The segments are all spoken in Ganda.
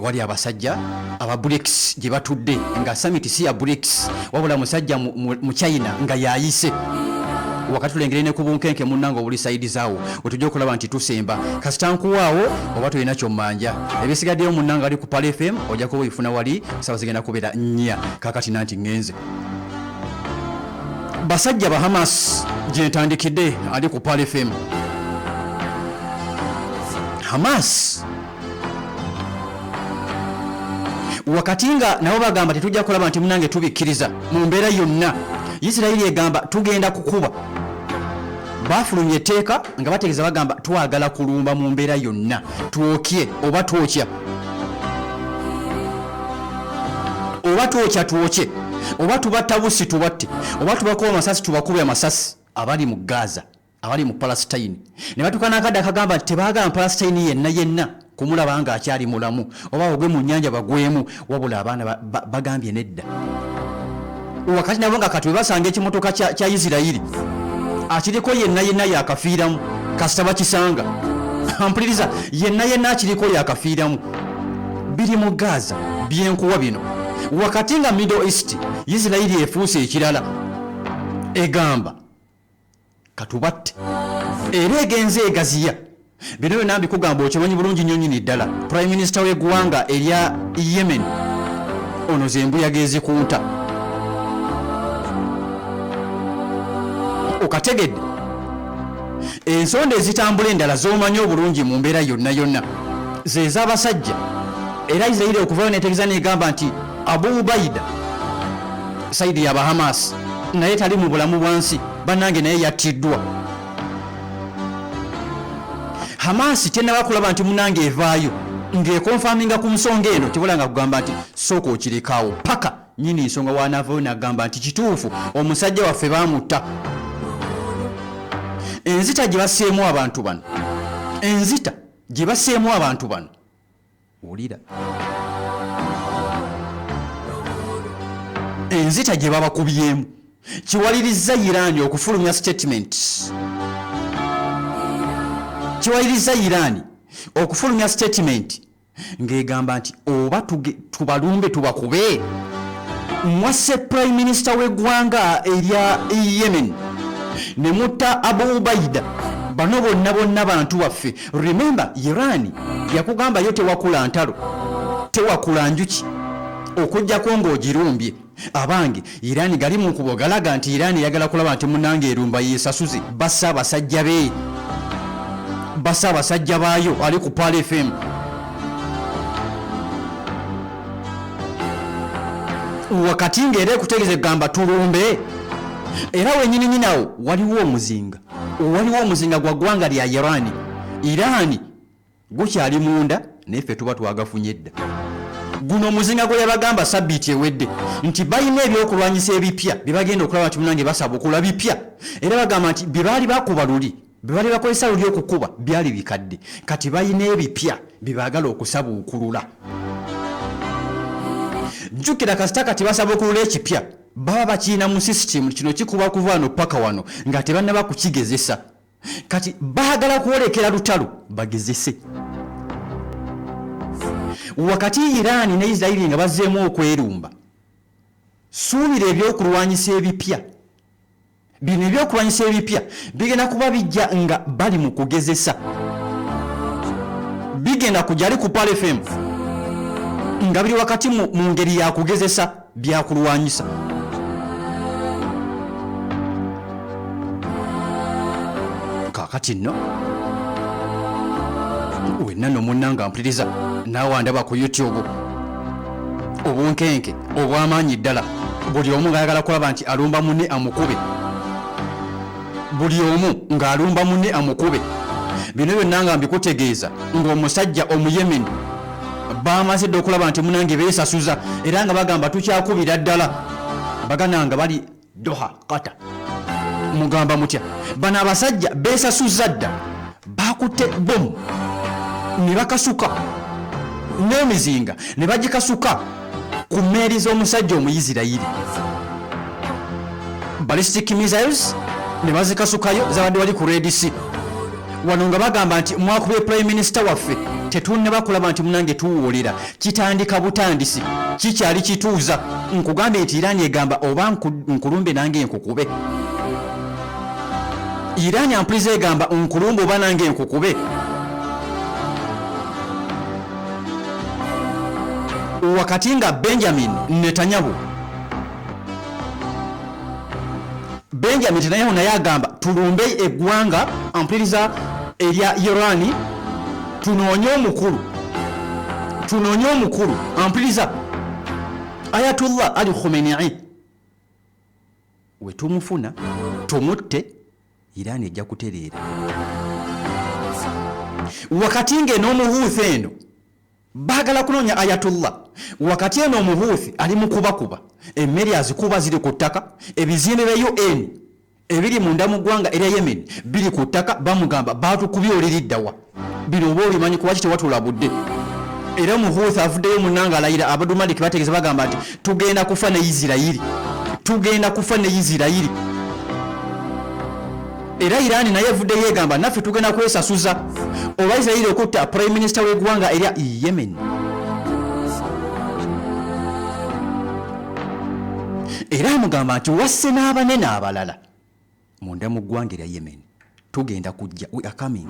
Ewali abasajja aba BRICS gye batudde, nga summit si ya BRICS, wabula musajja mu China nga yayise wakati. Tulengere ne ku bunkenke munnange obuli side zaawo wetujja okulaba nti tusemba. Kasita nkuwaawo oba tolina kyommanja, ebisigaddeyo munnange ali ku Pal FM ojja kuba obifuna wali. Sawa zigenda kubeera 4. Kakati nanti ŋŋenze basajja ba Hamas gyentandikidde ali ku Pal FM. Hamas wakati nga nabo bagamba tetujja kulaba nti munange tubikkiriza mu mbeera yonna. Isirayiri egamba tugenda kukuba. Bafulumya etteeka nga bategeeza, bagamba twagala kulumba mu mbeera yonna, twokye oba twokya, oba twokya twokye, oba tubatta busi tubatte, oba tubakuba amasasi tubakube amasasi. Abali mu Gaza, abali mu Palestine, ne batuuka n'akadde akagamba nti tebaagala Palestine yenna yenna kumulaba nga akyali mulamu, oba bagwe mu nnyanja bagwemu. Wabula abaana bagambye nedda. Wakati nabo nga kati webasanga ekimotoka kya Isirayiri akiriko yenna yenna yakafiiramu, kasita bakisanga. Mpuliriza, yenna yenna akiriko yakafiiramu. Biri mu Gaza byenkuwa bino. Wakati nga Middle East, Isirayiri efuuse ekirala, egamba katubatte, era egenze egaziya. Bino byonna mbikugamba okimanyi bulungi nnyo nnyini ddala. Prime Minister w'eggwanga erya Yemen ono zembuyaga ezikunta okategedde. Ensonda ezitambula endala z'omanyi obulungi mu mbeera yonna yonna zez'abasajja. Era Isirairi okuvayo netegeeza negamba nti Abu Ubaida side yabahamas naye tali mu bulamu bwansi bannange, naye yattiddwa. Hamas tenaba kulaba nti munange evaayo ng'econfirminga ku nsonga eno. Tibula nga kugamba nti sooka okirekawo paka nyini nsonga wanaavayo nagamba nti kituufu omusajja waffe bamutta. Enzita gye basseemu abantu bano, enzita gye basseemu abantu bano, wulira enzita gye babakubyemu, kiwalirizza Irani okufulumya statement, kiwalirizza Irani okufulumya statement ng'egamba nti oba tubalumbe tubakube. Mwasse prime minister w'eggwanga erya Yemen ne mutta Abu Ubaida. Bano bonna bonna bantu baffe. Remember, Iran yakugamba yo tewakula ntalo, tewakula njuki okugjako ng'ogirumbye. Abange, Iran gali mu nkubo galaga nti Iran eyagala kulaba nti munange erumba yesasuze. Basse abasajja be, basse abasajja baayo. Ali ku Pal FM wakati ng'era ekutegeeza egamba tulumbe. Era wenyini nyinawo waliwo omuzinga, waliwo omuzinga gwa ggwanga lya Iran. Iran gukyali munda, naye ffe tuba twagafunye dda. Guno omuzinga gwe yabagamba sabbiiti ewedde nti balina ebyokulwanyisa ebipya bye bagenda okulaba nti munange basabukula bipya. Era bagamba nti bye baali bakuba luli, bye baali bakozesa luli okukuba byali bikadde, kati balina ebipya bye baagala okusabuukulula. Jjukira kasita kati basabuukulula ekipya, baba bakiina mu system kino kikuba kuva wano paka wano nga tebannaba kukigezesa. Kati baagala kwolekera lutalo bagezese. Wakati Iran ne Isirairi nga bazzeemu okwerumba, suubira ebyokulwanyisa ebipya bino. Ebyokulwanyisa ebipya bigenda kuba bijja nga bali mu kugezesa, bigenda kujja ali ku Pal FM nga biri wakati mu ngeri ya kugezesa byakulwanyisa. Kakati nno wenna no munnanga mpuliriza naawe andaba ku YouTube, obunkenke obw'amaanyi ddala, buli omu ng'ayagala kulaba nti alumba munne amukube, buli omu ng'alumba munne amukube. Bino byonna nga mbikutegeeza ng'omusajja Omuyemeni bamaze dda okulaba nti munange beesasuza, era nga bagamba tukyakubira ddala. Baganda nga bali Doha, Qatar, mugamba mutya? Bano abasajja beesasuza dda, bakutte bomu ne bakasuka n'emizinga ne bagikasuka ku mmeeri z'omusajja Omuyisirayiri, ballistic missiles ne bazikasukayo zabadde wali ku Red Sea. Wano nga bagamba nti mwakubye prime minister waffe. Tetunnaba kulaba nti munange tuwoolera, kitandika butandisi, kikyali kituuza. Nkugambye nti Iran egamba oba nkulumbe nange nkukube. Iran ampuliza egamba nkulumbe oba nange nkukube. Wakati nga Benjamin Netanyahu, Benjamin Netanyahu naye agamba tulumbe eggwanga ampuliriza erya Irani, tunoonye omukulu, tunoonye omukulu ampuliriza Ayatollah Ali Khamenei, wetumufuna tumutte, Iran ejja kutereera. Wakati ng'enoomuhuuthi eno baagala kunoonya Ayatollah, wakati eno omuhuuthi ali mu kubakuba emmere, azikuba ziri ku ttaka, ebizimbe bya UN ebiri munda mu ggwanga erya Yemen biri ku ttaka. Bamugamba batukubye, oliriddawa? Bino oba obimanyi, kuwaki tewatulabudde? Era omuhuuthi avuddeyo munanga alayira. Abadumaliki bategeeza, bagamba nti tugenda kufa ne Isirayiri, tugenda kufa ne Isirayiri. Era Irani naye evuddeyo egamba naffe tugenda kwesasuza olwa Isirayiri okutta prime minister w'eggwanga erya Yemen. Era amugamba nti wasse n'abanene abalala munda mu ggwanga erya Yemen, tugenda kujja, we are coming,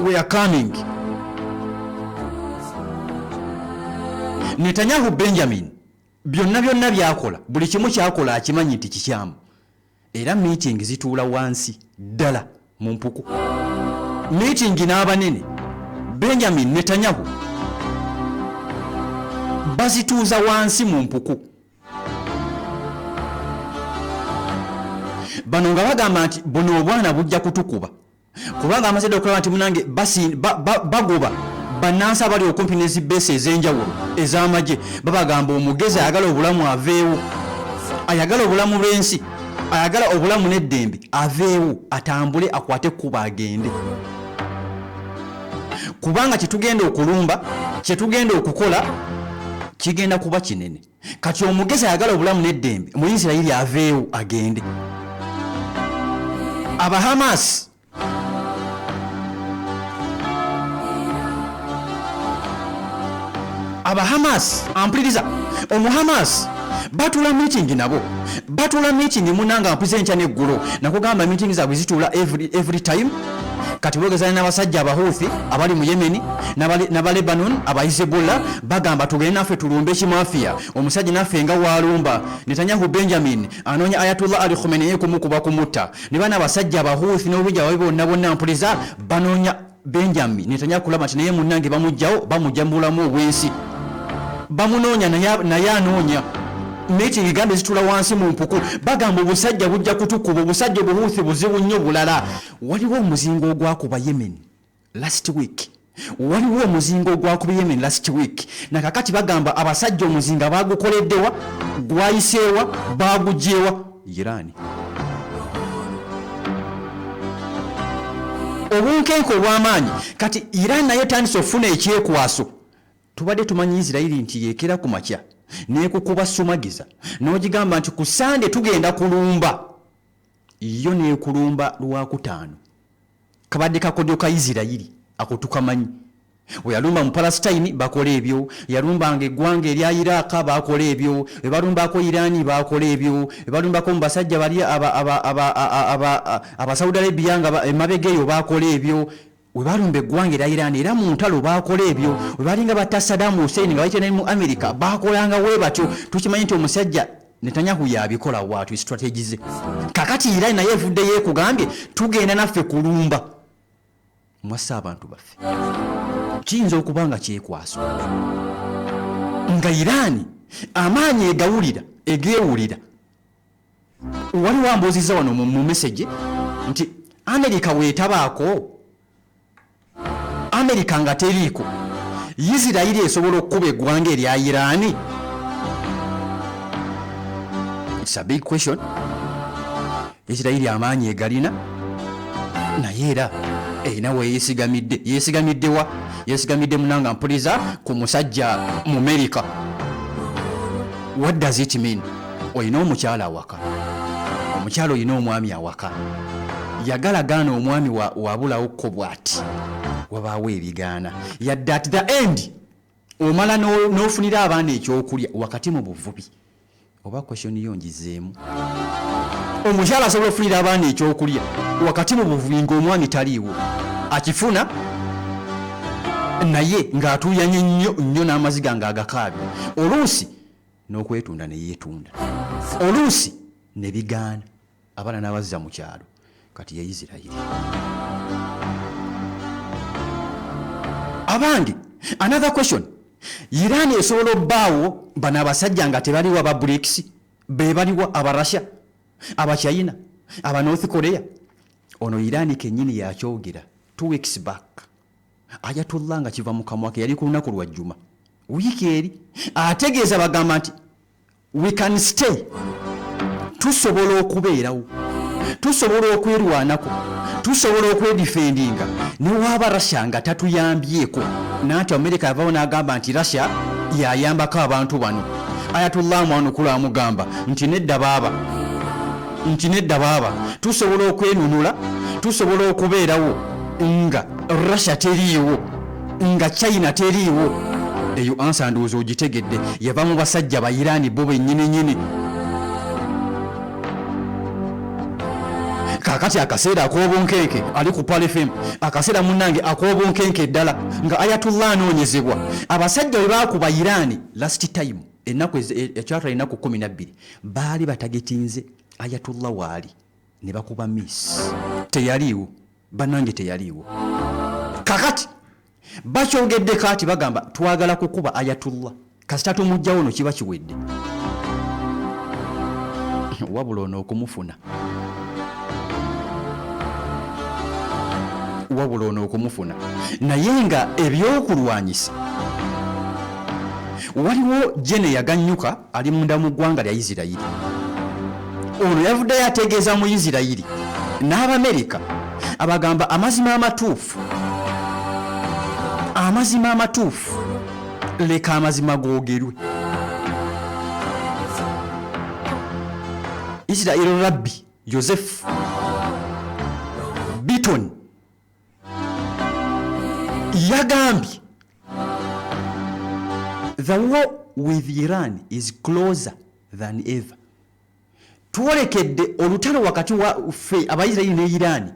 we are coming. Netanyahu Benjamin byonna byonna byakola, buli kimu kyakola akimanyi nti kikyamu. Era meeting zituula wansi ddala mu mpuku, meeting n'abanene Benjamin Netanyahu bazituuza wansi mu mpuku. Bano nga bagamba nti buno obwana bujja kutukuba, kubanga amazedde okulaba nti munange bagoba bannansi abali okumpi ne zibeesi ez'enjawulo ez'amagye. Babagamba omugezi ayagala obulamu aveewo, ayagala obulamu bw'ensi, ayagala obulamu n'eddembe aveewo, atambule akwate ekkubo agende, kubanga kyetugenda okulumba, kyetugenda okukola kigenda kuba kinene. Kati omugezi ayagala obulamu n'eddembe mu Isirayiri aveewo agende. Abahamas Abahamas ampuliriza, omuhamas batuula meeting nabo, batuula meeting munanga mpuliza enkya n'eggulo. Nakugamba meeting zaabwe zituula every time. Kati boogezana n'abasajja Abahuthi abali mu Yemeni n'aba Lebanon, aba Hezbollah, bagamba tugende naffe tulumbe kimafiya omusajja naffe nga waalumba. Netanyahu Benjamin anoonya Ayatollah Ali Khamenei kumukuba kumutta, ne bana abasajja Abahuthi n'obubinja babe bonna bonna mpuliza banoonya Benjamin Netanyahu kulaba nti naye munnange bamugjawo, bamugja mu bulamu obw'ensi, bamunoonya naye anoonya. Meeting gambe zituula wansi mu mpuku, bagamba obusajja bujja kutukuba, obusajja obuhuuthi buzibu nnyo bulala. Waliwo omuzingo ogwakuba Yemen last week, waliwo omuzingo ogwakuba Yemen last week. Nakakati bagamba abasajja omuzinga bagukoleddewa, gwayiseewa, bagujeewa Iran. Obunkenke obw'amaanyi. Kati Iran nayo etandise okufuna ekyekwaso. Tubadde tumanyi Isirayiri nti yekera ku makya nekukuba sumagiza n'ogigamba nti ku Sande tugenda kulumba, yo nekulumba Lwakutaano. Kabadde kakodyo ka Isirayiri ako, tukamanyi. Weyalumba mu Palestine bakola ebyo, yalumbanga eggwanga erya Iraq bakola ebyo, webalumbako Irani bakola ebyo, webalumbako mu basajja bali aba Saudi Arabia nga emabega eyo bakola ebyo, webalumba eggwanga erya Iran era mu ntalo bakola ebyo, webalinga batta Saddam Hussein nga bayita mu America bakolanga we batyo. Tukimanyi nti omusajja Netanyahu yabikola waatu strategy ze. Kakati Iran naye evuddeyo ekugambye tugenda naffe kulumba, mwasse abantu baffe. Kiyinza okuba nga kyekwaso nga Iran amaanyi egawulira egeewulira. Waliwo ambuuzizza wano mu message nti Amerika weetabaako, Amerika nga teriiko, Isirayiri esobola okukuba eggwanga erya Irani? It's a big question. Isirayiri amaanyi egalina, naye era erina weeyesigamidde. Yeesigamidde wa? Yeesigamidde munanga mpuliza ku musajja mu Amerika. What does it mean? Olina omukyala awaka, omukyala olina omwami awaka, yagala gaana omwami wabulawo ko bwati. Wabaawo ebigaana. Yadde at the end omala n'ofunira abaana ekyokulya wakati mu buvubi. Oba question yo ngizeemu. Omukyala asobola okufunira abaana ekyokulya wakati mu buvubi ng'omwami taliiwo, akifuna naye ng'atuuyanye nnyo nnyo n'amaziga ng'agakaabye, oluusi n'okwetunda ne yeetunda, oluusi ne bigaana, abaana n'abazza mu kyalo. Kati ye Isirayiri. Abange, another question, Iran esobola obbaawo bano abasajja nga tebaliwo? Aba BRICS be baliwo, aba Russia, aba China, aba North Korea. Ono Iran kennyini yakyogera 2 weeks back. Ayatollah nga kiva mu kamwa ke, yali ku lunaku lwa jjuma wiiki eri, ategeeza bagamba nti we can stay, tusobola okubeerawo, tusobola okwerwanako, tusobola okwedefendinga newaaba Russia nga tatuyambyeko. Nanti America yavawo n'agamba nti Russia yayambako abantu bano. Ayatollah mwanukula amugamba nti nedda baaba, nti nedda baaba, tusobola okwenunula, tusobola okubeerawo nga Russia teriiwo, nga China teriiwo. Eyo answer ndowooza ogitegedde, yava mu basajja ba Irani bo bennyininyini. Kakati akaseera ak'obunkenke ali ku Pearl FM, akaseera munnange ak'obunkenke ddala nga Ayatullah anoonyezebwa. Abasajja bwe baakuba Irani last time, ennaku ekyatwala ennaku 12, baali batagetinze Ayatullah waali ne bakuba miss, teyaliiwo bannange, teyaliiwo. Kakati bakyogedde, kaati bagamba twagala kukuba Ayatullah, kasita tumugjawo no kiba kiwedde. Wabula ono okumufuna, wabula ono okumufuna naye nga ebyokulwanyisa waliwo jene yaganyuka ali munda mu ggwanga lya Isirayiri. Ono yavuddeyo ategeeza mu Isirayiri n'Abamerika, abagamba amazima amatuufu, amazima amatuufu, leka amazima googerwe. Israel Rabbi Joseph Biton yagambye the war with Iran is closer than ever. Twolekedde olutalo wakati wa ffe Abaisirairi ne Iran,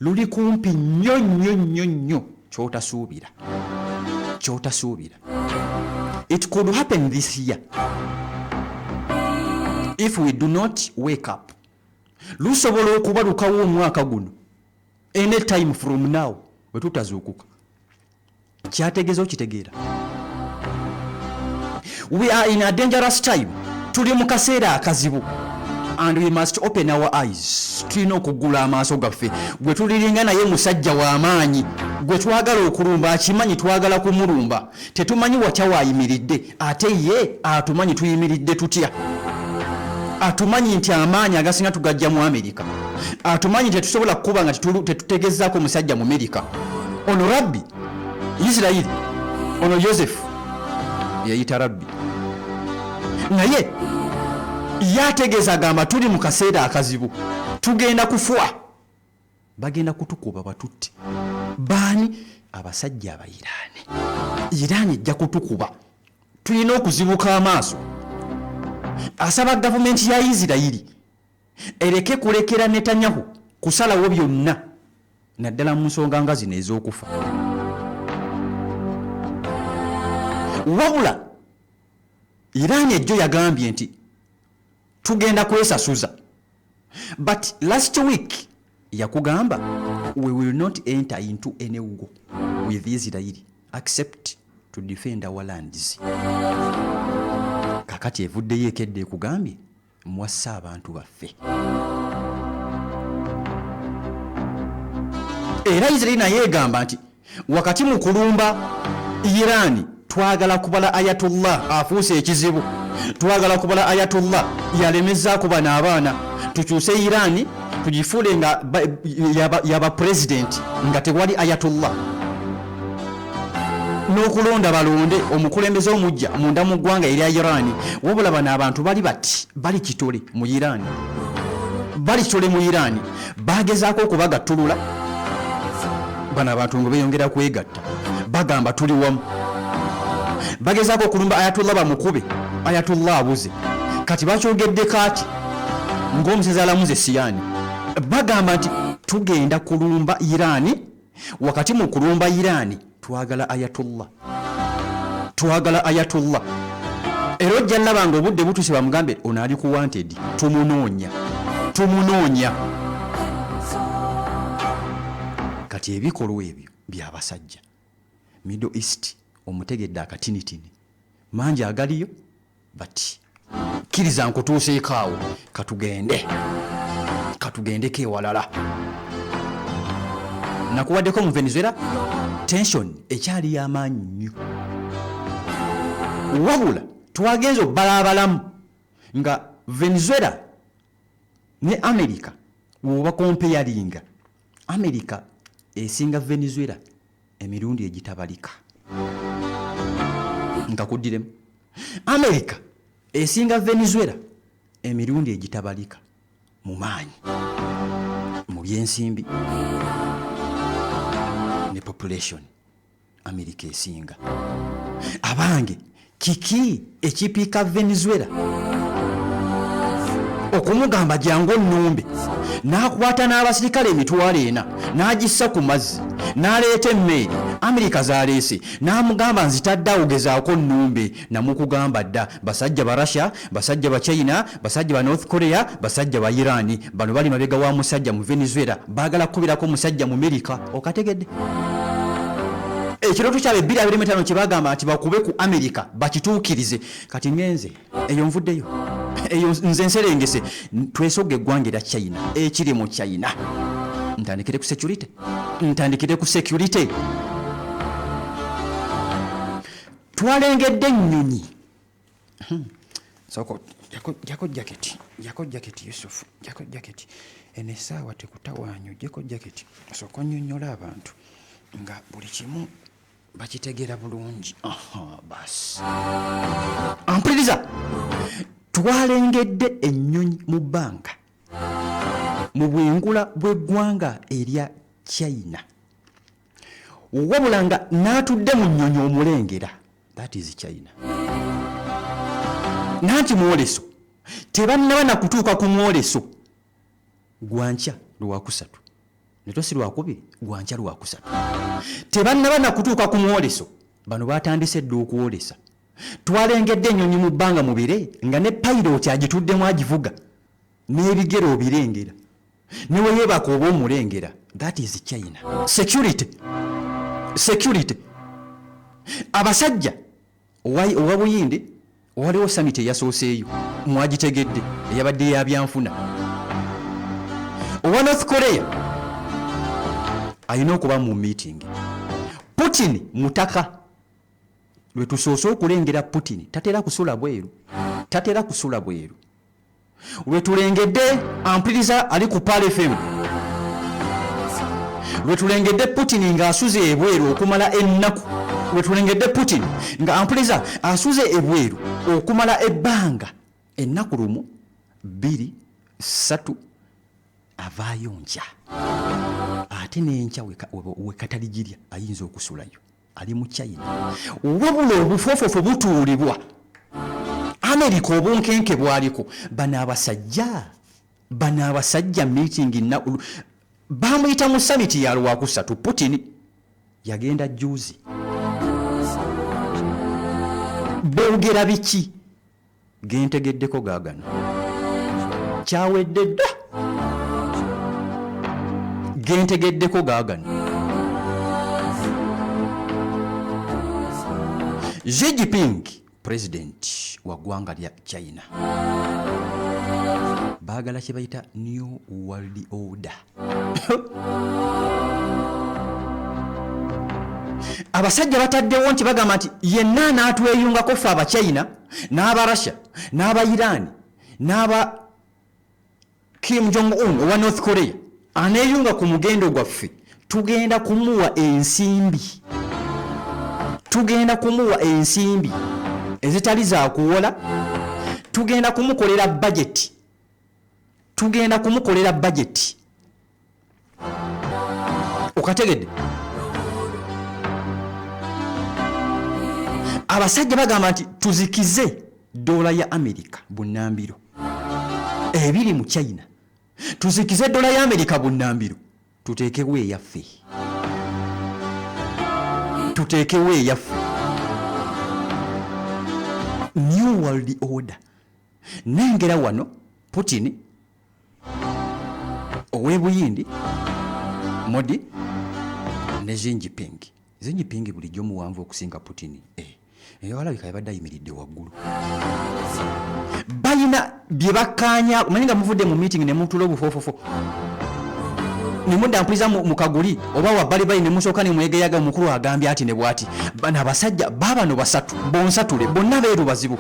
luli kumpi nnyo nnyo nnyo nnyo, kyotasuubira, kyotasuubira. It could happen this year if we do not wake up. Lusobola okubalukawo omwaka guno, any time from now, bwe tutazuukuka. Kyategeeza okitegeera, we are in a dangerous time, tuli mu kaseera akazibu, and we must open our eyes. Tulina okuggula amaaso gaffe. Gwe tuliringa naye musajja w'amaanyi, gwe twagala okulumba akimanyi twagala kumulumba. Tetumanyi watya waayimiridde, ate ye atumanyi tuyimiridde tutya. Atumanyi nti amaanyi agasinga tugajja mu Amerika, atumanyi tetusobola kukuba nga tetutegezaako musajja mu Amerika. Ono rabbi Isirayiri, ono Yosefu yeyita rabbi, naye yategeeza agamba tuli mu kaseera akazibu, tugenda kufwa, bagenda kutukuba batutte. Baani? Abasajja Abairaani. Iraani ejja kutukuba, tulina okuzibuka amaaso. Asaba gavumenti ya Isirayiri ereke kulekera Netanyahu kusalawo byonna, naddala mu nsonga nga zino ez'okufa. Wabula Iraani ejjo yagambye nti tugenda kwesasuza, but last week yakugamba we will not enter into any war with Israel except to defend our lands. Kakati evuddeyo ekedde ekugambye mwasse abantu baffe. Era Israeli naye egamba nti wakati mu kulumba Irani twagala kubala Ayatullah afuuse ekizibu, twagala kubala Ayatullah yalemezaako bano abaana, tukyuse Irani tugifuule nga yaba pulezidenti nga tewali Ayatullah, n'okulonda balonde omukulembeze omujja munda mu ggwanga erya Irani. Wabula bano abantu bali bati bali kitole mu Irani, bali kitole mu Irani, bagezaako okubagattulula. Bano abantu nga beyongera kwegatta, bagamba tuli wamu, bagezaako okulumba Ayatollah bamukube, Ayatollah abuze. Kati bakyogeddeko ati ng'omusezi alamuze Siyaani, bagamba nti tugenda kulumba Iraani. Wakati mu kulumba Iraani twagala Ayatollah, twagala Ayatollah. Era ojja laba nga obudde butuuse bamugambe ono ali ku wanted, tumunoonya, tumunoonya. Kati ebikolwa ebyo byabasajja Middle East, omutegedde akatinitini mangi agaliyo, but kkiriza nkutuuseeko awo. Katugende, katugendeko ewalala. Nakuwaddeko mu Venezuela, tension ekyali y'amaanyi nnyo, wabula twagenza obbalaabalamu nga Venezuela ne America woba comparinga, America esinga Venezuela emirundi egitabalika. Nkakuddiremu, America esinga Venezuela emirundi egitabalika mu maanyi, mu byensimbi ne population. America esinga. Abange, kiki ekipiika Venezuela okumugamba jangu onnumbe, n'akwata n'abasirikale 400,000 n'agissa ku mazzi, n'aleeta emmeeri Amerika zaleese, n'amugamba nzitadde awo, gezaako nnumbe? Namukugamba dda, basajja ba Russia, basajja ba China, basajja ba North Korea, basajja ba Iran, bano bali mabega wa musajja mu Venezuela, baagala kukubirako musajja mu Amerika. Okategedde ekirooto kyabwe 2025 kyebagamba nti bakube ku Amerika bakituukirize. Kati ngenze eyo, nvuddeyo eyo, nze nserengese twesoga eggwanga erya China. Ekiri mu China, ntandikire ku security, ntandikire ku security. Twalengedde ennyonyi. Soko jako jaketi, jako jaketi, Yusufu, jako jaketi. Eno essaawa tekutawaanya, ojjeko jaketi, sooka onnyonnyola abantu nga buli kimu bakitegeera bulungi. Aha, basi ampuliriza. Twalengedde ennyonyi mu bbanga mu bwengula bw'eggwanga erya China, wabula nga n'atudde mu nnyonyi omulengera. That is China. Nanti mwoleso tebannaba nakutuuka ku mwoleso gwankya lwakusatu, neto si lwakubiri, gwankya lwakusatu. Tebannaba nakutuuka ku mwoleso, bano batandise dda okwolesa. Twalengedde ennyonyi mu bbanga mu bire nga ne pilot agituddemu agivuga n'ebigere obirengera, ne weyeebaka oba omulengera. That is China security, security. Abasajja owa Buyindi, waliwo summit eyasooseeyo, mwagitegedde, eyabadde yabyanfuna. Owa North Korea alina okuba mu meeting. Putin mutaka lwe tusoose okulengera. Putin tatera kusula bweru, tatera kusula bweru. Lwe tulengedde, ampuliriza ali ku Pal FM, lwe tulengedde Putin ng'asuze ebweru okumala ennaku, lwe tulengedde Putin nga ampuliriza asuze ebweru okumala ebbanga ennaku 1, 2, 3, avaayo nkya. Ate n'enkya wekataligirya ayinza okusulayo, ali mu China. Wabula obufoofofo butuulibwa Amerika, obunkenke bwaliko. Bano abasajja, bano abasajja meeting bamuyita mu summit ya lwakusatu. Putin yagenda juzi. Boogera biki? Gentegeddeko gaagano, kyawedde dda. Gentegeddeko gaagano, Xi Jinping, president wa ggwanga lya China, baagala kye bayita New World Order. Abasajja bataddewo nti bagamba nti yenna anaatweyungako ffe Abachina n'Abarussia n'aba Iran n'aba Kim Jong Un owa North Korea, aneeyunga ku mugendo gwaffe, tugenda kumuwa ensimbi, tugenda kumuwa ensimbi ezitali zakuwola, tugenda kumukolera bajeti, tugenda kumukolera bajeti. Okategedde? Abasajja bagamba nti tuzikize dola ya Amerika bunnambiro ebiri mu China, tuzikize dola ya Amerika bunnambiro, tuteekewo eyaffe, tuteekewo eyaffe, new world order. Nengera wano Putin ow'Ebuyindi, Modi ne Xi Jinping. Xi Jinping bulijjo muwanvu okusinga Putin. Alabika yabadde ayimiridde waggulu. Balina bye bakkaanya. Omanyi nga muvudde mu meeting ne mutula obufoofofo ne mudda mpuliza mu kaguli oba wabbalibbali ne musooka ne mwegeyaga, omukulu agambye ati ne bw'ati. Bano abasajja baabano basatu bonsatule bonna beeru bazibu.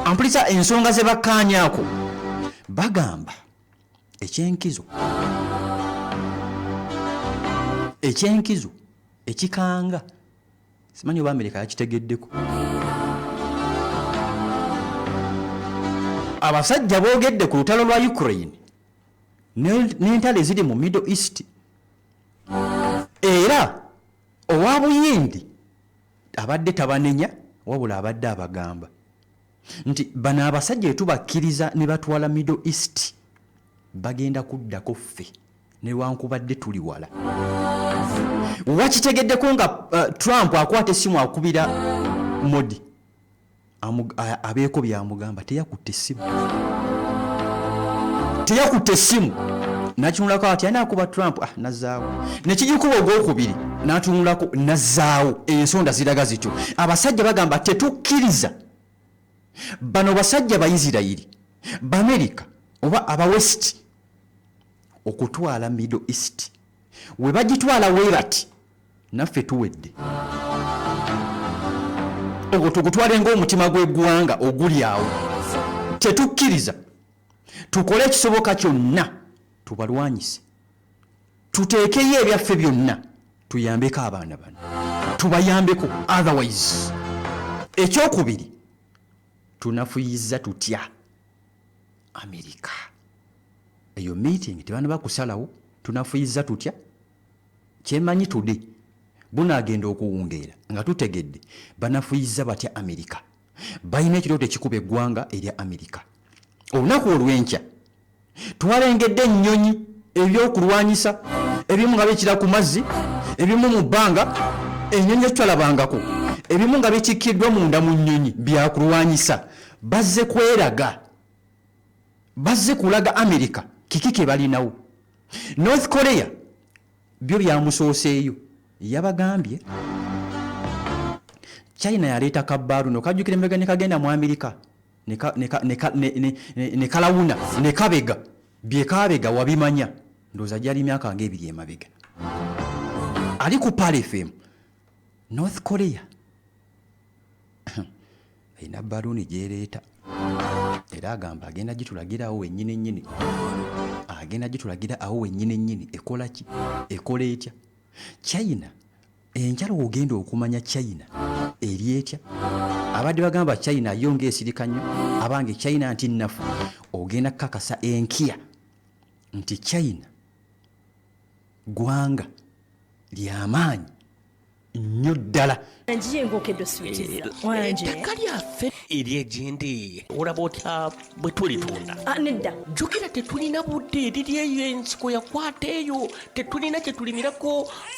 Ampuliza ensonga ze bakkaanyaako, bagamba ekyenkizo ekikanga, simanyi oba Amerika yakitegeddeko. Abasajja boogedde ku lutalo lwa Ukraine n'entalo eziri mu Middle East, era owa Buyindi abadde tabanenya, wabula abadde abagamba nti bano abasajja etubakkiriza ne batwala Middle East, bagenda kuddako ffe newankubadde tuli wala. Wakitegeddeko nga Trump akwata essimu akubira Modi abeeko byamugamba, teyakutte essimu, teyakutte essimu. Natunulako ati ani akuba Trump, ah, nazaawo. Nekigikuba ogwokubiri natunulako, nazaawo. Ensonda ziraga zityo. Abasajja bagamba tetukkiriza bano basajja Baisirairi, Bamerika oba Abawest okutwala Middle East. We bagitwala weebati naffe tuwedde. Ogwo tugutwale ng'omutima gw'eggwanga oguli awo. Tetukkiriza, tukole ekisoboka kyonna tubalwanyise, tuteekeyo ebyaffe byonna, tuyambeko abaana bano, tubayambeko. Otherwise, ekyokubiri, tunafuyiza tutya Amerika? Eyo meeting tebanaba kusalawo tunafuyiza tutya. Kyemanyi tude bunagenda okuwungeera nga tutegedde banafuyiza batya Amerika. Balina ekirooto ekikuba eggwanga erya Amerika. Olunaku olw'enkya twalengedde ennyonyi, ebyokulwanyisa ebimu nga bikira ku mazzi, ebimu mu bbanga, ennyonyi ezitwalabangako, ebimu nga bitikkiddwa munda mu nnyonyi, byakulwanyisa. Bazze kweraga, bazze kulaga Amerika kiki ke balinawo. North Korea byo byamusooseeyo, yabagambye China yaleeta kabbaalu nokajjukira emabega ne kagenda mu Amerika ne kalawuna ne kabega bye kabega. Wabimanya, ndowooza gyali myaka nga 2 emabega. Ali ku Pearl FM, North Korea erina baluuni gyereeta, era agamba agenda gitulagira awo wennyini nnyini, agenda gitulagira awo wennyini nnyini. Ekola ki? Ekola etya? China enjala ogenda okumanya China eri etya? Abadde bagamba China yo ngaesirika nnyo, abange China nti nnafu, ogenda kukakasa enkia nti China gwanga lyamaanyi nnyo ddala. Ngiye ng'okedde oswitiza wanje. Ettaka lyaffe eryegindi olaba otya bwe tulitunda? Ah, nedda. Jjukira tetulina budde, eriri eyo ensiko yakwata eyo, tetulina kye tulimirako.